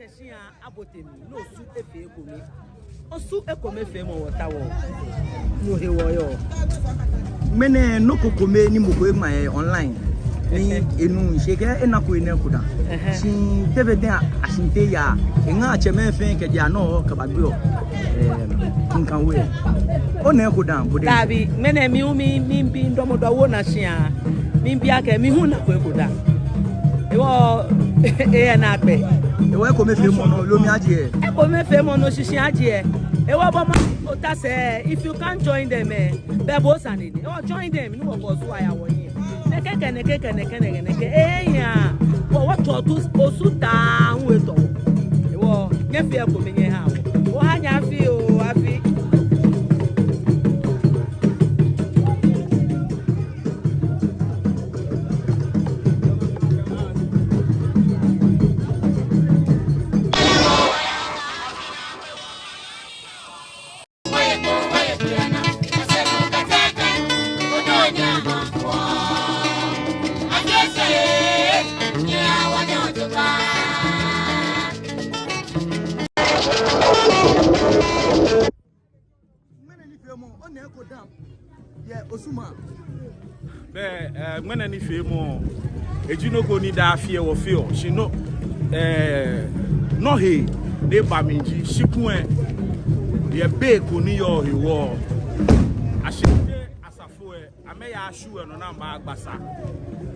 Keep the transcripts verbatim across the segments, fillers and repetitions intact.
Shia abote mli, ni Osu efee ekome. Osu ekomefeemɔ wɔtaoɔ. No hewɔ yɔɔ. Ŋmɛnɛ nɔ ko kome ni mɔ ko eŋma yɛ online ni enu, shi ekɛɛ enako enɛ eko dã. Ɛhɛɛ. Shi te be dɛŋ Ashante yaa, eŋa atsɛmɛi fɛɛ kɛjɛ Anɔɔ kɛba gbeɔ, ɛɛ, Kinkawe. Ona eko dã bo diɛŋtsɛ? Daabi, ŋmɛnɛ mi hu mi, mibi ndɔmɔdɔ wo na shia. Mibi akɛ mi hu minako eko dã. Ewɔ, eyɛ naakpɛɛ. Ewɔ ekomefeemɔ nɔ, loo mli ajie? Ekomefeemɔ nɔ shishi ajie. Ewɔ bɔ ma ota sɛɛ, if you can't join them, eh, bɛ bo sane ni. Ewɔ join them, ni wɔkɔ Osu aya wɔhiɛ. Nɛkɛ kɛ, nɛkɛ kɛ, nɛkɛ, nɛkɛ, nɛkɛ. Eya. Wɔ, wɔtsɔ tu Osu taa hu etɔ. Ewɔ, nyɛfea ekome nyɛhaa wɔ. Wɔha nyɛ afi oo, afi. Ŋmɛnɛ nifeemɔ, ona eko dã yɛ Osu maŋ? Bɛ, eh, ŋmɛnɛ nifeemɔ, eji nɔ ko ni daa afi lɛ wɔfeɔ, shi no, eh, nɔ hee ni ba mli ji, shikpɔŋ lɛ, yɛ be ko ni yɔɔ hewɔ, Ashante asafo lɛ, amɛya Shwɛ nɔ ni amɛbagba sa.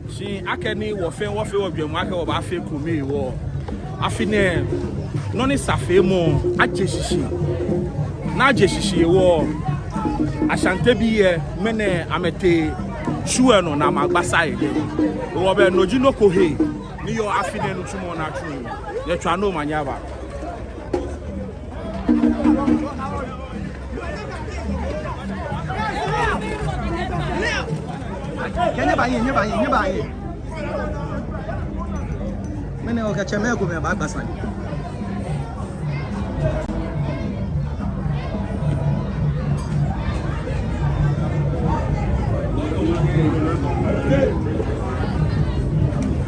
Shi akɛni wɔfɛɛ wɔfee wɔjwɛŋmɔ akɛ wɔbaafee ekome hewɔ, afi nɛɛ nɔ ni sa feemɔ aje shishi. Ni aje shishi hewɔ, Ashantebii lɛ ŋmɛnɛ amɛtee Shwɛ nɔ ni amɛbagba sa yɛ jɛi. Hewɔ bɛ no ji nɔ ko hee ni yɔɔ afi nɛɛ nitsumɔ ni atsuɔ. Nyɛtswaa ni omanye aba. Kɛ nyɛbaye, nyɛbaye, nyɛbaye. Mɛni okɛ tsɛmɛi komɛi baagba sane?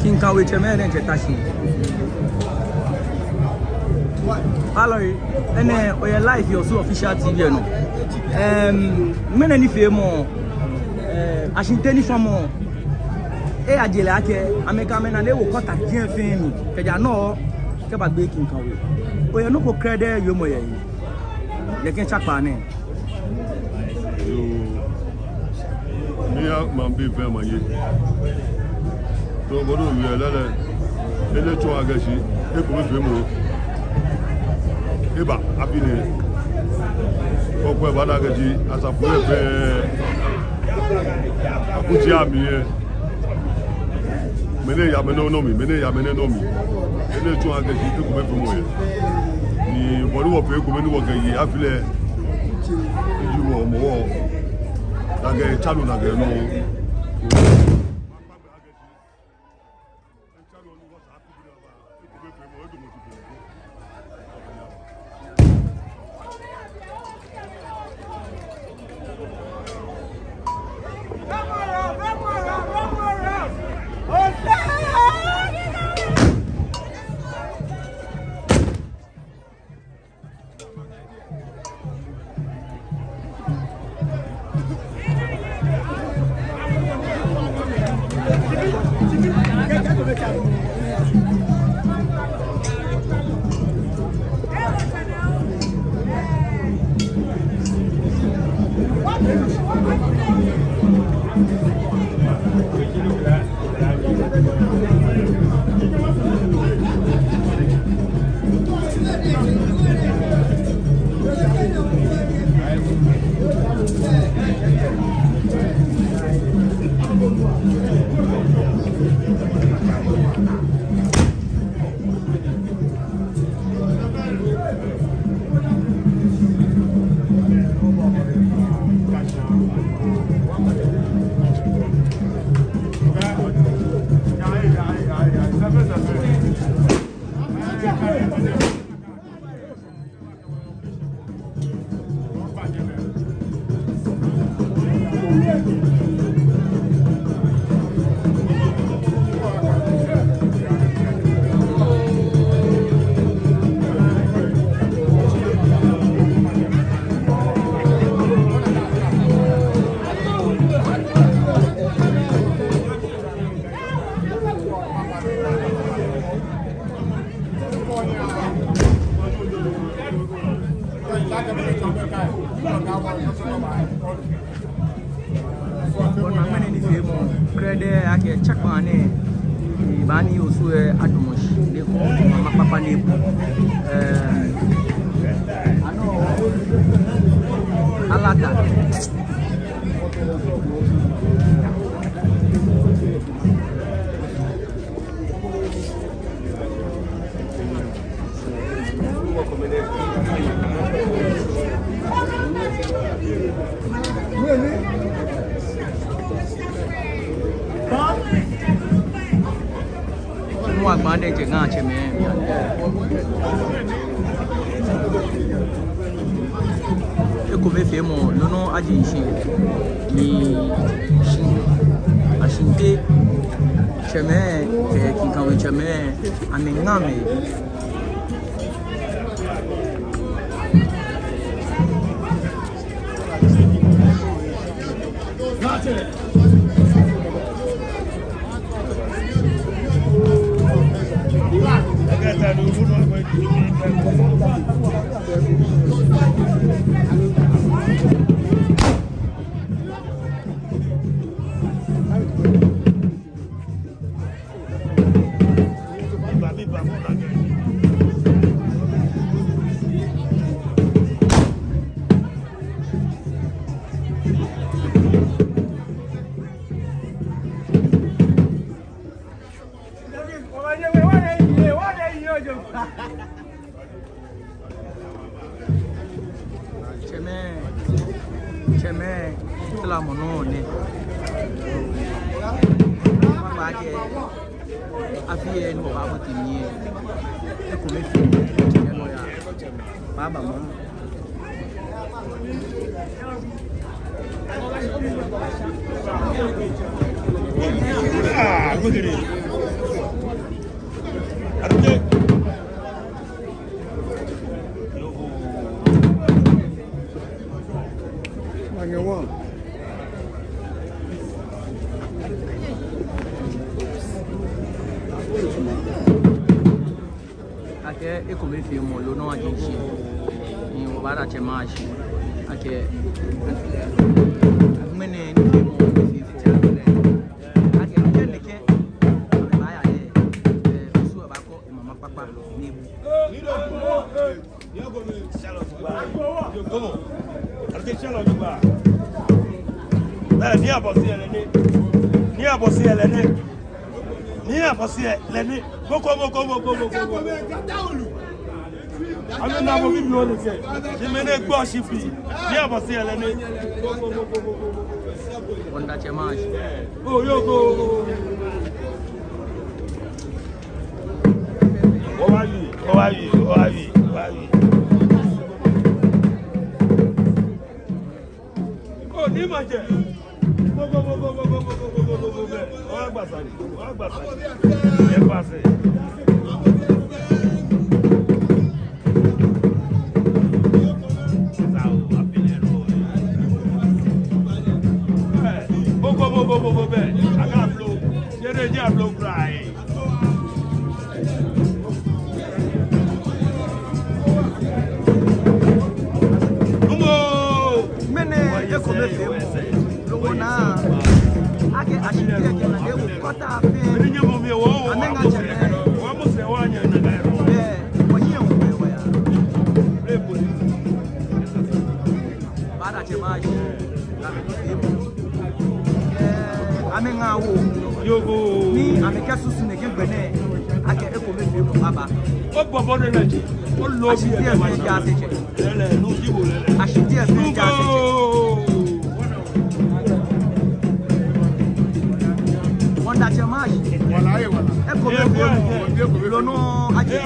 Kinkawe tsɛmɛi diɛŋtsɛ ta shi. Hello, enɛ oyɛ live yɛ Osu Official T V lɛ nɔ. Em, ŋmɛnɛ nifeemɔ, eh, Ashante nifeemɔ, eyaje lɛ akɛ amɛkɛ amɛnane ewo kɔta jɛi fɛɛ mli, kɛjɛ Anɔɔ kɛbagbe Kinkawe. Oyɛ nɔ ko krɛdɛɛ yɔɔmɔ yɛ he? Yɛ kɛ tsakpaa nɛɛ. Yoo. Miiha maŋbii fɛɛ omanye. Tɔ, bɔ ni owie lɛ lɛ, enɛ tsɔɔ akɛ shi ekomefeemɔ eba afi nɛɛ. Okwɛ, obaana akɛ shi asafo lɛ fɛɛ, akutsei amli lɛ, mɛnɛ yaa mɛnɛ nɔ mli, mɛnɛ yaa mɛnɛ nɔ mli. Enɛ tsɔɔ akɛ shi ekomefeemɔ yɛ. Ni bɔ ni wɔfee ekome ni wɔkɛye afi lɛ, eji wɔ mɔ wɔ. Nakai tsɔɔ nakai nɔ. Fɛɛ de akɛ tsakpaa nɛɛ, eh, baa ni Osu lɛ adamɔ shi, ni ekɔ mama kpakpa ni ebu. Eh, anɔ, Alata. Mɔ agba de je ŋa tsɛmɛi. Ekomefeemɔ lɛ nɔ aji shishi ni shi Ashinte tsɛmɛi kɛ Kinkawe tsɛmɛi amɛŋamɛi. Tsɛmɛi, tsɛmɛi, tila mɔ nɔ nɛ. Papa kɛ, afi yɛ ni wɔbaabote mli yɛ. Ekomefeemɔ, tsɛmɛi nɔyaa. Baba mɔ. Ah, look at it. Akɛ ekomefeemɔ lɛ nɔ aji shishi ni wɔbaada tsɛmɛi ashi. Akɛ ŋmɛnɛ nifeemɔ ni fee fɔ. Akɛ kɛ nɛkɛ baaya yɛ, eh, Osu baakɔ mama kpakpa ni ebu. Ni abɔse lɛ nɛ. Ni abɔse lɛ nɛ. Ni abɔse lɛ nɛ. Moko, moko, moko, moko, moko. Amɛna mɔ bibioo nɛkɛ. Ni mɛi nɛɛ gbɔ shi fɛɛ. Ni abɔse lɛ nɛ. Wɔnda tsɛmɛi ashi. Oh, yoo ko. Owawi, owawi, owawi, owawi. Oh, ni maje. Go, go, go. Owa gbasa ni, owa gbasa ni. Ye gbasa. Go, go, go, go, go, go, be. Aga blow. Yere, yere blow cry. Ŋmɛnɛ ekomefeemɔ. Loo wɔna akɛ Ashinte kɛ Nalɛ kɔta fɛɛ. Amɛŋa tsɛmɛi. Bɛ, wɔhiɛ hu bɛ wɔya. Baada tsɛmɛi ashi. Ɛɛ, amɛŋa wɔ. Yoo ko. Ni amɛkɛsusu nɛkɛ gbɛ nɛɛ akɛ ekomefeemɔ baaba. Obɔbɔ de na ji. Olo bi Ashinte fɛɛ jaase jɛ. Lɛlɛ, nu ji bo lɛlɛ. Ashinte fɛɛ jaase jɛ. Wɔnda tsɛmɛi ashi. Ekomefeemɔ lɛ nɔ aji.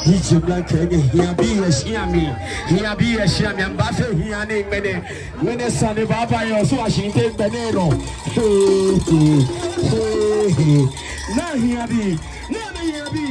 Ije blanka enɛ, hiabi yɛ shia mli, hiabi yɛ shia mli, amɛbaafee hia nii ŋmɛnɛ. Ŋmɛnɛ sane baaba yɛ Osu Ashinte ŋmɛnɛ nɔ. Hee, hee, hee, hee. Naa hiabi, naa hiabi.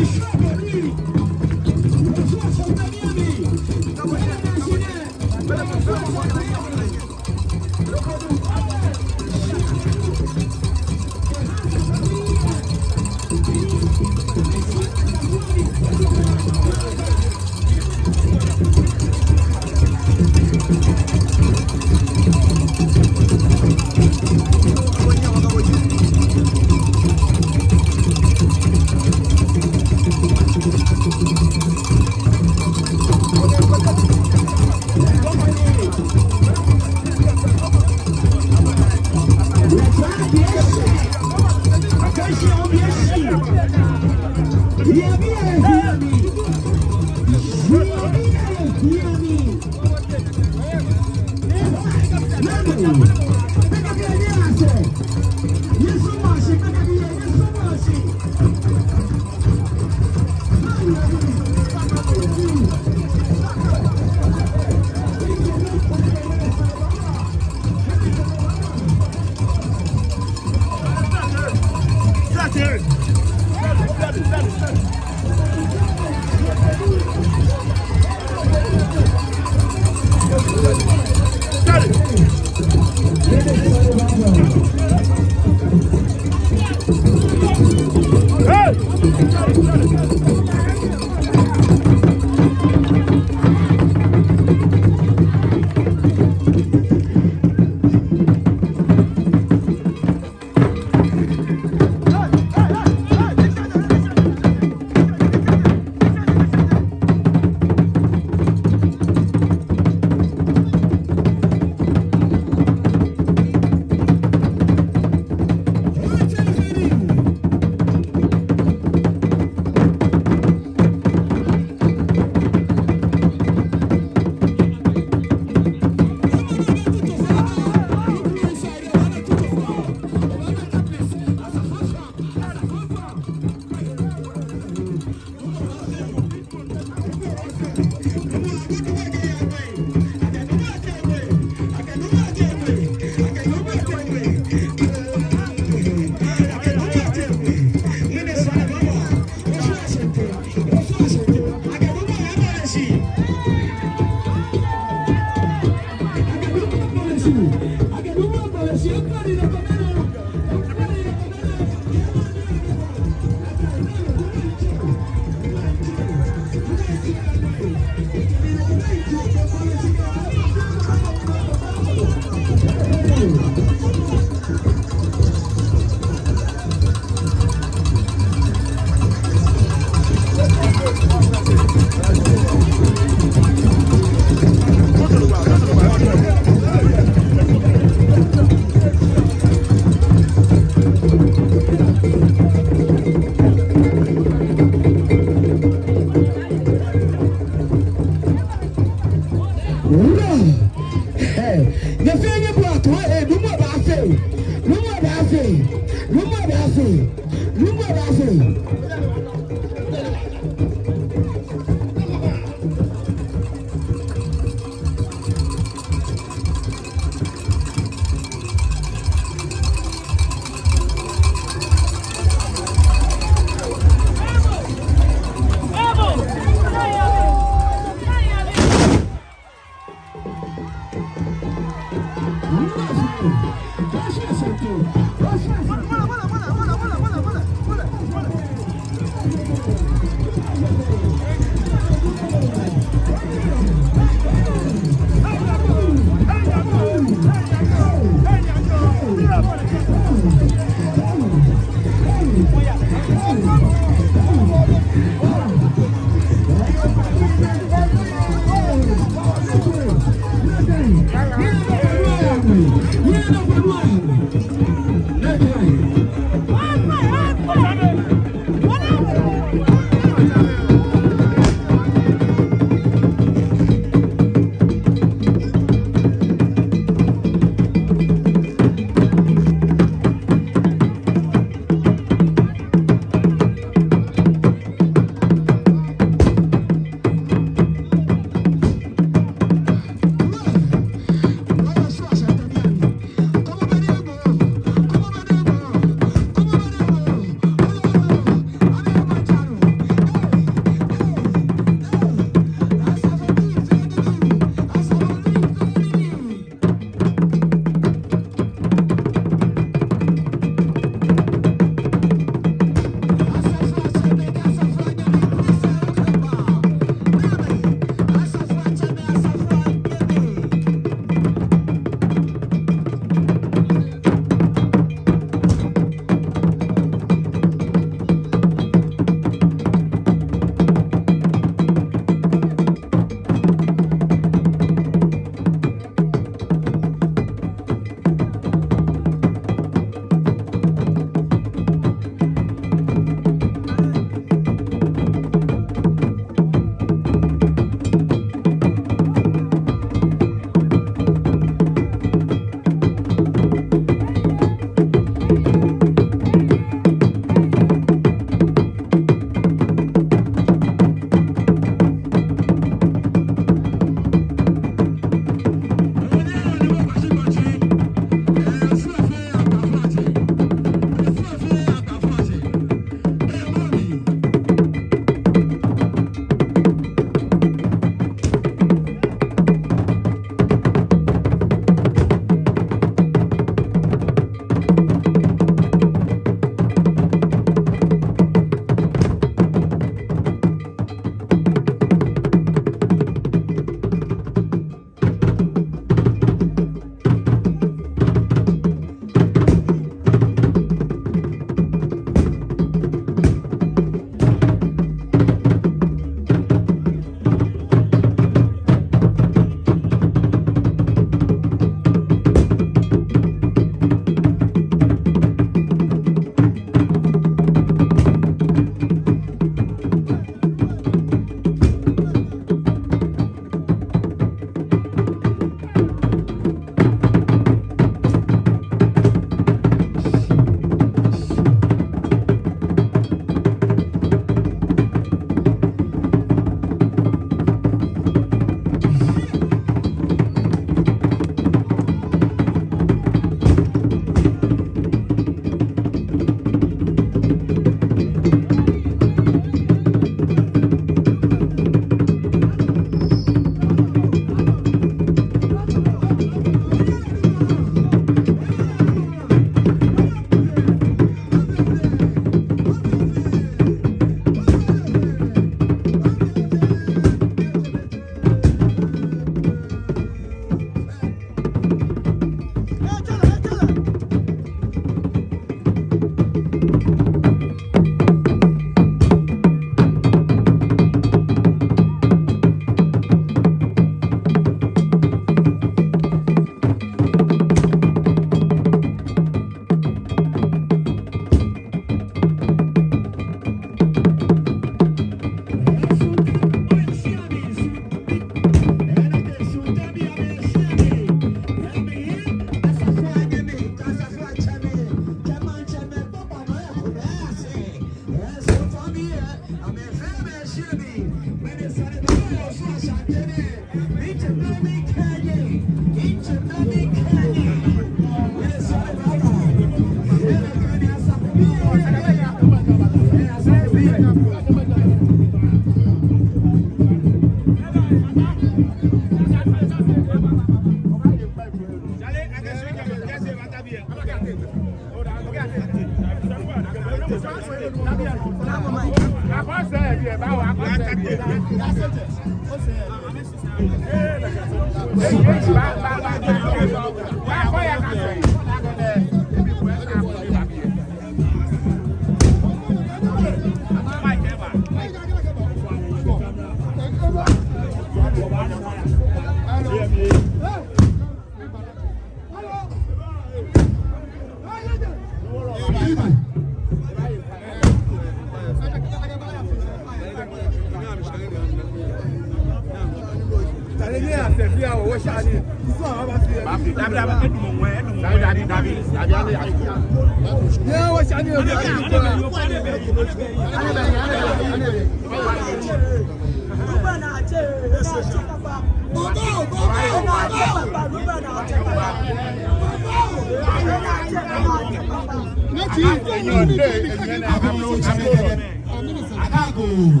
Agoo.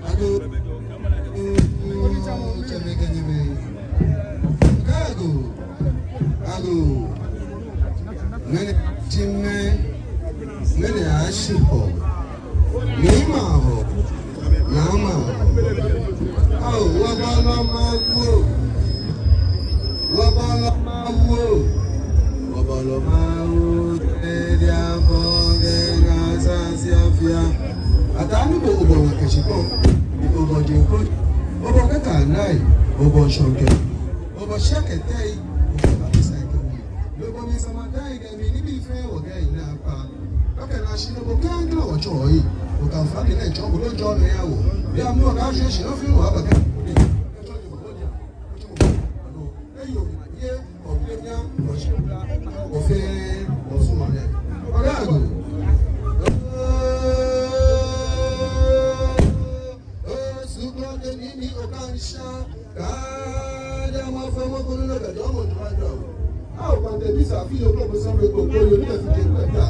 Agoo. Agoo. Agoo. Mɛni ji mɛi, mɛni ashi Hɔɔ, ni ma Hɔɔ, na ma Hɔɔ. Ao, wɔbɔlɔ ma wo. Wɔbɔlɔ ma wo. Wɔbɔlɔ ma wo. Edi abɔ ge ŋa sa si afia. Ata ni bo obɔ wa kɛ shikpɔŋ. Obɔ diŋ ko. Obɔ kɛta nai. Obɔ shɔŋkɛ. Obɔ shakɛtɛi. Obɔ ba sa kɛ. Loko mi sama dai kɛ mi nibii fɛɛ wɔkɛ ina pa. Okɛ na shi loko kɛŋ kɛlɛ wɔtsɔ yi. Oka fa mi nɛ tsɔ bolo jɔ mɛ ya wo. Ya mi oka shi shi ofi wa ba kɛ. Eyo, ye, okɛ nya, oshi, ofee, osumɔ nɛ. Oga ago. Osu ko de ni ni oka nsha. Kaja ma fɛ mɔ ko ni lɛ ka jɔ mɔ jɔ ma jɔ. Ao, kpante bi sa fi yo ko ko sanfɛ ko ko yo ni ka fi ke ko ta.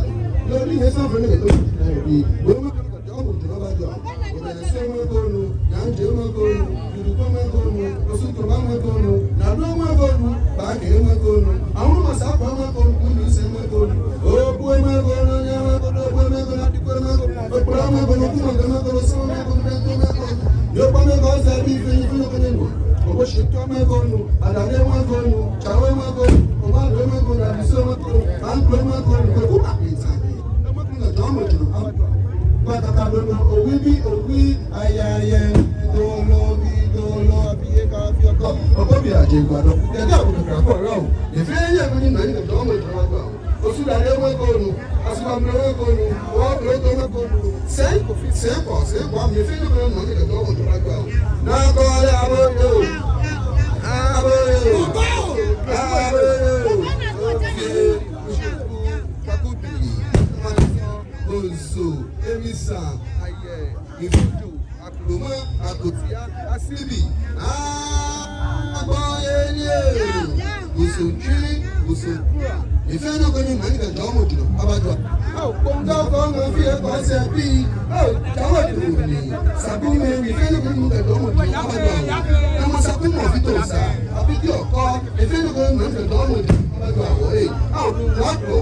Yo ni ye sanfɛ ni ka to na yo bi. Wo ma ka jɔ mɔ jɔ ma jɔ. Obɛ se mɔ ko nu, Yanje mɔ ko nu, Yoruba mɔ ko nu, Osu Toma mɔ ko nu, Nadu mɔ ko nu, Bake mɔ ko nu. Awo ma sa ko mɔ ko nu, Kulu se mɔ ko nu. Obu mɔ ko nu, Nya mɔ ko nu, Obu mɔ ko nu, Adi ko mɔ ko nu. Okpla mɔ ko nu, Kuma mɔ ko nu, Sɔmɔ mɔ ko nu, Bɛnko mɔ ko nu. Yɔkpa mɔ ko, Sabi fɛɛ, fɛɛ ko nu. Oboshitɔ mɔ ko nu, Adade mɔ ko nu, Tsawe mɔ ko nu, Omale mɔ ko nu, Abiso mɔ ko nu, Ankle mɔ ko nu, Kweku Akintan. Mɔ ko nu, Jɔɔmɔ Jɔɔ, Abadua. Kpataka dono, Owibii, Owii, Ayaye, Dolo, Bi Dolo, Abiye ka Afiɔkɔ. Okobi Aje Gbadɔ. Yɛ ka ko ka ko rɔ. Efee yɛ ko ni na ni Jɔɔmɔ Jɔɔ Abadua. Osu Dade mɔ ko nu, Asubamle mɔ ko nu, Wɔ Klo to mɔ ko nu, Sɛi Kofi, Sɛi Kɔ, Sɛi Kɔ, mi fɛɛ ni ko nu ni Jɔɔmɔ Jɔɔ Abadua. Na ko lɛ abo yo, abo yo, abo yo. Oke, Oshoku, Pakubi, Manisɔ, Bonso, Emisa, Ayɛ, Ifojo, Akroma, Akotia, Asibi. Aa, agbo yɛ ni e. Boso Tswili, Boso Kura. Efee nɔ ko ni mɛi kɛ Jɔɔmɔ Jɔɔ Abadua. Ao, kɔŋga kɔŋga fɛɛ kɔ sɛɛ bi. Ao, Jɔɔmɔ Jɔɔ ni. Sakumɛi, efee nɔ ko ni mɛi kɛ Jɔɔmɔ Jɔɔ Abadua. Namɔ Sakumɔ fito sa. Abidi Ɔkɔ, efee nɔ ko ni mɛi kɛ Jɔɔmɔ Jɔɔ Abadua. Ao, wa ko.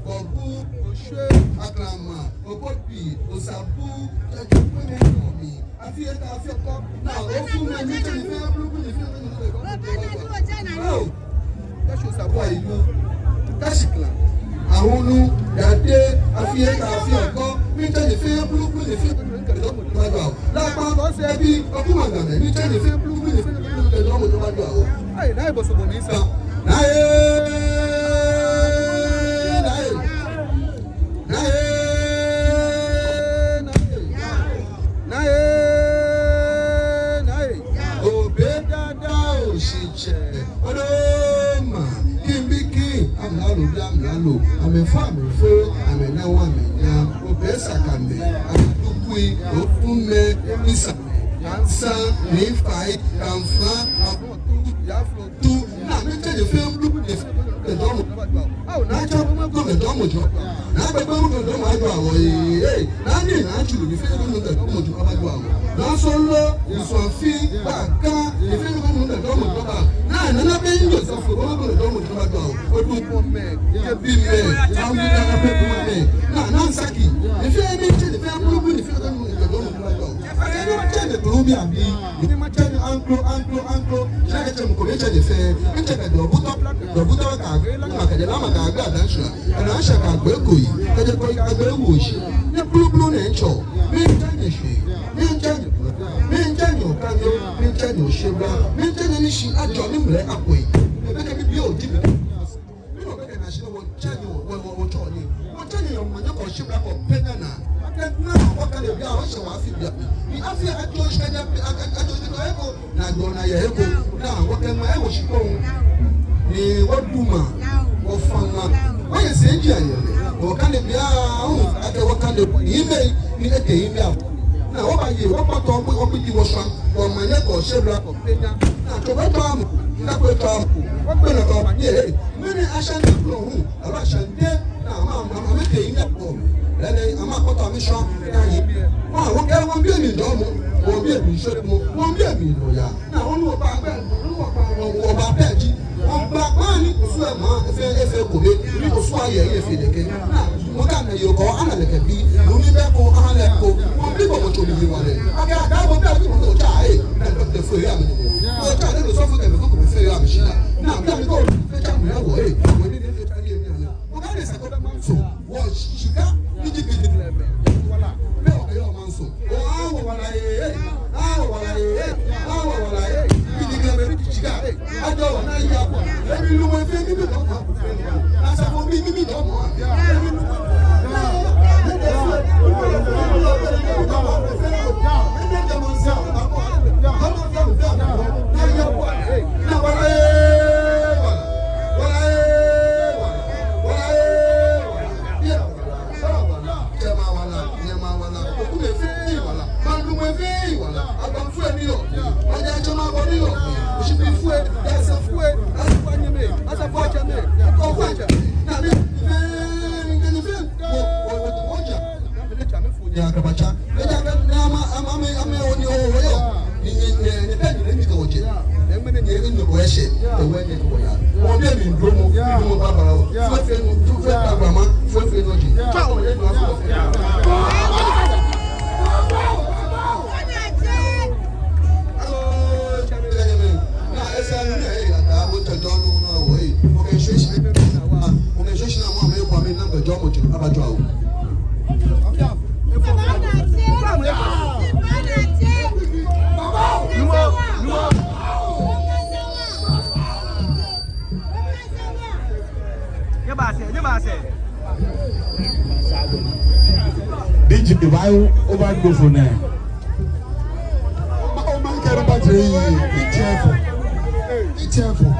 Kɔbu, Oshwe, Akrama, Obobi, Osabu, Jajapwe, Nɛkɔmi. Afi eta afi ɔkɔ. Na ofu mɛ ni tɛ ni fɛɛ blu blu ni fɛɛ blu ni fɛɛ. Oh. Kashi Osabu Ayilu. Kashi Kla. Ahunu, Dade, afi eta afi ɔkɔ. Ni tɛ ni fɛɛ blu blu ni fɛɛ blu ni fɛɛ. Lakpa ko sɛɛ bi, Okuma Gamɛi, ni tɛ ni fɛɛ blu blu ni fɛɛ blu ni fɛɛ. Ayi, na ebo sobo ni sa. Na e, na e. Nae, nae, nae, nae. Obɛ dada oshitsɛ. Odoma, kimbiki, amlalo, amlalo. Amɛfɔ, amɛfɔ, amɛnawa, amɛnya. Obɛ sakamɛi, amɛdukui, ofumɛi, misamɛi. Kansa, Nifayi, Kanfra, Abotu, Yaflotu, naa mitsɛ nyɛ fɛɛ, Blublu nyɛ fɛɛ, Blublu nyɛ dɔmɔ. Ao, naa tsɛ Blublu nyɛ dɔmɔ jogbaŋŋ. Naa gbɛ Blublu nyɛ dɔmɔ ajɔɔ wɔ, ee, ee. Naa Nii, naa Tsuru nyɛ fɛɛ, Blublu nyɛ dɔmɔ jogbaŋŋ ajɔɔ wɔ. Naa Sɔɔlɔ, Osu Afi, Baka, nyɛ fɛɛ, Blublu nyɛ dɔmɔ jogbaŋŋ. Naa, naa, naa bɛ Nyɔŋmɔ sɔfo, Blublu nyɛ dɔmɔ jogbaŋŋ ajɔɔ wɔ. Odumɔmɛi, Yebimɛi, Awula, Abekumɛi. Naa, naa Saki, nyɛ fɛɛ, mitsɛ nyɛ fɛɛ, Blublu nyɛ fɛɛ, Blublu nyɛ dɔmɔ jogbaŋŋ ajɔɔ wɔ. Nyɛ fɛɛ nyɛtsɛ nyɛ Blublu bii abii. Ni matsɛ nyɛ aŋkro, aŋkro, aŋkro. Shi akɛ tsɛmɛi komɛi tsɛ nyɛ fɛɛ. Mitsɛ kɛ Dɔbutɔ, Dɔbutɔ kɛ Agbe, Lama kɛ Lama kɛ Agbe Adaŋshira. Kɛ Adaŋshira kɛ Agbe Koyi. Kɛjɛ Koyi kɛ Agbe Woshi. Nyɛ Blublu nɛɛ mitsɛɔ. Mitsɛ nyɛ shi. Mitsɛ nyɛ. Mitsɛ nyɛ Okanyo. Mitsɛ nyɛ Oshebla. Mitsɛ nyɛ Nishi Ajɔ ni mlɛ akwɛ. Ebɛ kɛ bibioo ji mi. Mɛni okɛɛ naa shi nɔ, wɔtsɛ nyɛ, wɔ, wɔ, wɔtsɛ nyɛ. Wɔtsɛ nyɛ yɛ omanye kɛ oshibla kɛ openya naa. Akɛ naa wɔkane biɛ, wɔshɛ wɔ afi biɛ. Ni afi ajo shi kɛ nyɛ, a, a, ajo shi kɛ eko. Naa gbɔ naa yɛ eko. Naa wɔkɛ ŋmaa yɛ wɔshikpɔŋ. Ni wɔdu ŋmaa, wɔfa ŋmaa. Wɔyɛ sɛɛ ji ayɛ lɛ. Wɔkane biɛ, ahu, akɛ wɔkane. Ni mɛi, ni ete yi biɛ. Naa wɔbaaye, wɔkpɔtɔ, wɔkpɔ, wɔkpɔ ji wɔshwa. Wɔmanye kɛ oshibla kɛ openya. Naa tso bɛ tɔ amɔ. Naa ko tɔ amɔ. Wɔkpɛ naa kɛ omanye. Mɛni Ashanti blɔ hu, aloo Ashanti, naa, amɛ, amɛ, amɛte yi ni akɔ. Lɛlɛ, amɛkpɔtɔ amɛshwa, naa yi. Wa, wɔkɛ, wɔmiibi emli dɔmɔ, wɔmiibi emli shweremɔ, wɔmiibi emli nɔyaa. Naa, wɔnu wɔbaa gbɛ, wɔnu wɔbaa, wɔ, wɔbaa pɛ ji. Wɔbaa gbɛ ni kusum ema, efee, efee kome, ni kusum ayɛ, efee nɛkɛ. Naa, wɔkane yoo ko, ana lɛ kɛ bi, nɔ ni bɛ ko, ana lɛ ko, wɔbi ko, wɔtsɔ ni yi wa lɛ. Akɛ, akɛ, wɔbi, abi, wɔtsɔ, ee, naa, dɔkita fo ya mi. Wɔtsɔ, ni lɔ sɔfo kɛ mi ko, ko fee ya mi shi naa. Naa, bi, abi, ko, fee ya mi, ya wɔ, ee, wɔ ni, ni, fee ya mi, ya. Wɔkane sa ko bɛ manso, wɔ shika, ni ji bi, ni, wala, bɛ, wɔ, yɔ, manso. Wɔ, a, wɔ, wala, ee, ee, a, wɔ, wala, ee, ee, a, wɔ, wala, ee, bi, ni, ni, bi, ni, shika, ee. Ajɔɔ wɔ naa ya wɔ. Ebi lumɔ fɛɛ mi bi dɔmɔ. Asafo mi, mi bi dɔmɔ. Ebi lumɔ fɛɛ. D J, why you over go for now? Oh, man, get up at three. Be careful. Be careful.